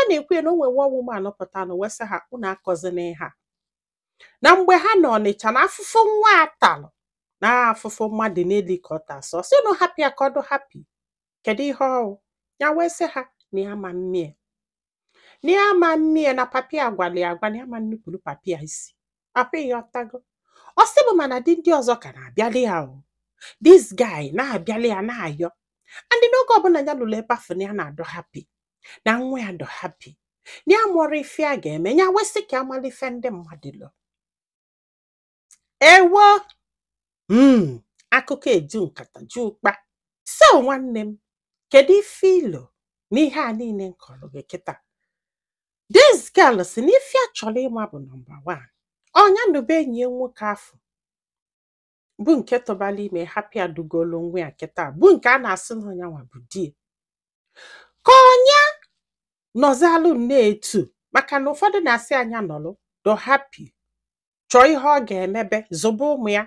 na-ekwu ya na o nwere one woman pụta na wee sị ha unu akọzina ihe a, na mgbe ha nọ Ọnịcha na afụfụ nwa atalụ na afụfụ mmadụ n'eli ka ọ ta asọ sị unu hapụ ya ka ọ dụ happy. Kedu ihe ọwụ ya? Wee sị ha na ya ma mmie, na ya ma mmie, na papi ya gwara ya agwa na ya ma nnupụrụ papi ya isi akwa. Ịghọtago? Ọ sị bụ mana di ndị ọzọ ka na-abịali ya o, this guy na-abịali ya na-ayọ, and n'oge ọbụla ya lụrụ ebe afọ na ya na-adọ happy, na nwa ya dọ happy, na ya mụrụ ife a ga-eme ya. Wee sị ka amala ife ndị mmadụ lụ ewo. Akụkọ eju nkata ju ụkpa. So nwanne m, kedu ife ilo n'ihe a niile m kọrọ gị kịta? This girl si na ife a chọrọ ịma bụ number one, ọnya nụbe enyi ya nwoke afọ bụ nke tụbala ime happy adugolo nwa ya kịta, bụ nke a na-asị na ọnyanwa bụ di ya, ka ọnya nọzalụ nne etu, maka na ụfọdụ na-asị anya nọlụ do happy, chọọ ihe ọ ga-emebe zụba ụmụ ya.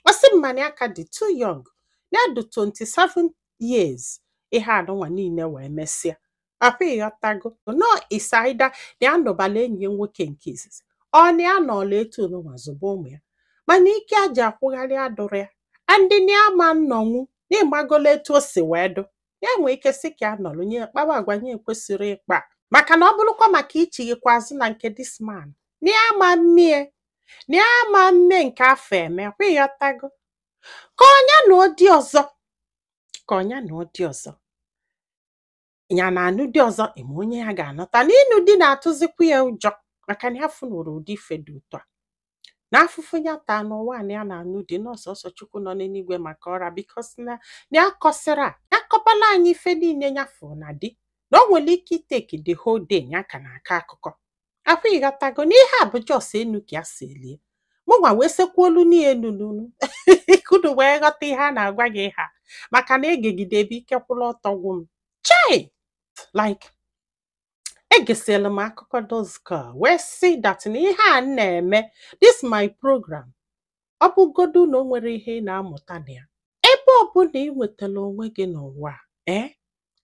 Ọ sị m mana ya ka dị too young, ya dị 27 years ihe anụnwa niile wee mesịa akwa. Ịghọtago? No isaida na ya nụbala enyi ya nwoke nke izizi, ọ na ya nọọla etu nụnwa zụba ụmụ ya, mana ike aji akwụgharị adụrụ ya andị na ya ma nnọnwụ na ịmagolo etu o si wee dụ ya nwee ike sị ka ya nọrọ nye kpawa agwa nye ekwesịrị ịkpa, maka na ọ bụrụkwa maka ichighịkwa azụ na nke this man na ya ma mmie, na ya ma mme nke afọ eme kwa. Ịghọtago? Ka ọnya na ụdị ọzọ, ka ọnya na ụdị ọzọ ya na-anụ di ọzọ, ịma onye ya ga-anọta na ịnụ di na-atụzikwa ya ụjọ, maka na ya fụnụrụ ụdị ife dị ụtọ a na afụfụ ya taa n'ụwa na ya na-anụ di n'ọsọsọ Chukwu nọ n'eluigwe maka ọra, because na ya kọsịrị a ya kọbala anyị ife niile ya fụ na di na o nwere ike iteki the whole day ya ka na-akọ akụkọ akwa. Ịghọtago? Na ihe a bụ just enu ka ya si elie mụnwa wee sekwuolu n'elu nunu unu wee ghọta ihe a na-agwa gị ha, maka na egegide ebe ike kwụrụ ọtọ gwụ m chai. Like egesịrị m akụkọ those girl wee sị that na ihe a m na-eme this my program, ọ bụgodu na o nwere ihe ị na-amụta na ya, ebe ọbụla ị nwetara onwe gị n'ụwa a, ee,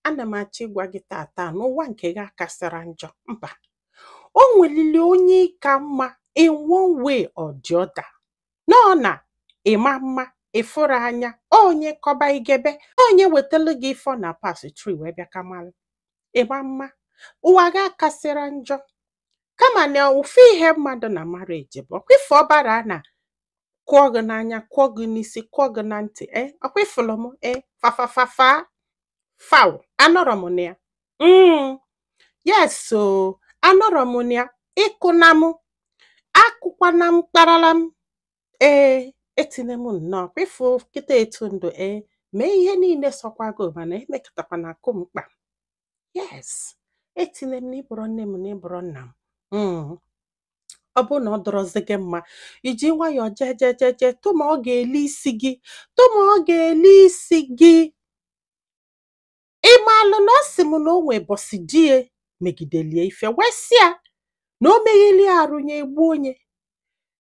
ana m achọ ịgwa gị tata n'ụwa nke gị akasịra njọ mba, o nwelili onye ịka mma in one way or the other. Nọ na ịma mma ịfụrụ anya onye kọba igebe onye wetelu gị ife ọ na pass through wee bịa kamalụ ịma mma. Ụwa gị akasịra njọ, kama na ofu ihe mmadụ na marriage bụ ọkwa ife ọbara na kụọ gị n'anya, kụọ gị n'isi, kụọ gị na ntị. Ee, ọkwa ifụlụ m, ee, fafafafa faw anọrọ m na ya. Yes o, anọrọ m na ya. Ịkụna m akụkwana m kparala m, ee, etine m nnọọ kwa ịfụ kịta etu ndụ. Ee, mee ihe niile sọkwago, mana emekọtakwana akụ m mkpa. Yes, etine m na ịbụrụ nne m na ịbụrụ nna m. Ọ bụrụ na ọ dọrọzi gị mma, iji nwayọọ jee jee jee jee tụma ọ ga-eli isi gị, tụma ọ ga-eli isi gị. Ịmalụ na ọ sị m na o nwee bọsị die megidelie ife wee sị ya na o megheli arụ ya egbu onye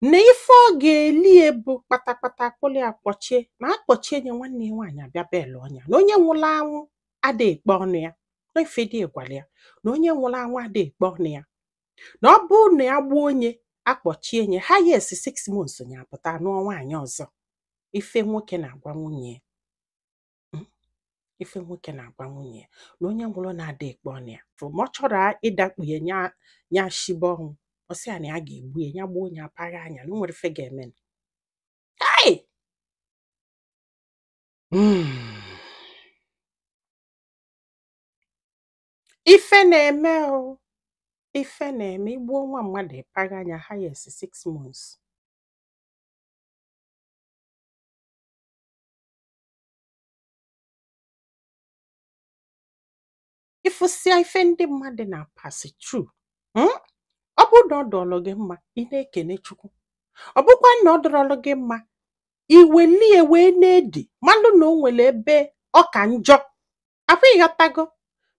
na ife ọ ga-eli bụ kpatakpata akpụli akpọchie na akpọchie nye nwanne ya nwaanyị abịa belu ọnya, na onye nwụrụ anwụ ada ekpe ọnụ ya, na ife dị gwara ya na onye nwụrụ anwụ ada ekpe ọnụ ya, na ọ bụrụ na ya gbuo onye akpọchie nye ha, yes, 6 months ya apụta nụọ nwaanyị ọzọ. Ife nwoke na-agwa nwunye ya, ife nwoke na-agwa nwunye ya na onye nwụrụ na-ada ekpe ọnụ ya, ma ọ chọrọ ịdakpu ya nya nya shibe ọnwụ, ọ sị ya na ya ga-egbu ya, ya gbuo onye apagha anya na o nwere ife ga-eme. Hey! Ife na-eme o, ife na-eme. Igbuo nwa mmadụ ịpagha anya, highest 6 months. Ịfụsịa ife ndị mmadụ na-pass through, Ọ bụrụ na ọ dọọlụ gị mma, ị na-ekene Chukwu. Ọ bụkwa na ọ dọrọlụ gị mma, iwelie wee na-edi malụ na o nwere ebe ọ ka njọ akwa. Ịghọtago?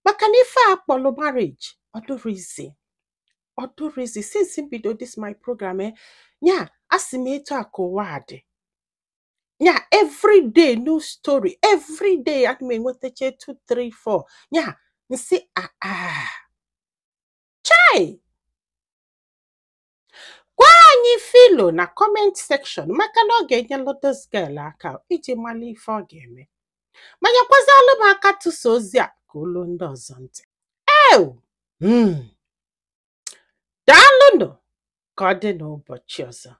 Maka na ife a kpọlụ marriage, ọ dụrụ izi, ọ dụrụ izi. Since m bido this my program, nya asị m etu a ka ụwa a dị nya, everyday new story, everyday ana m enwetacha 2 3 4 nya nsị ah ah. Hey! Gwa anyị filo na comment section, maka na ọ ga-enyelụ this girl aka iji mara ife ọ ga-eme, ma nyekwazịalụ m aka tụsa ozi a ka olu ndị ọzọ ntị. Ew! Daalụnụ. Ka ọ dị n'ụbọchị ọzọ.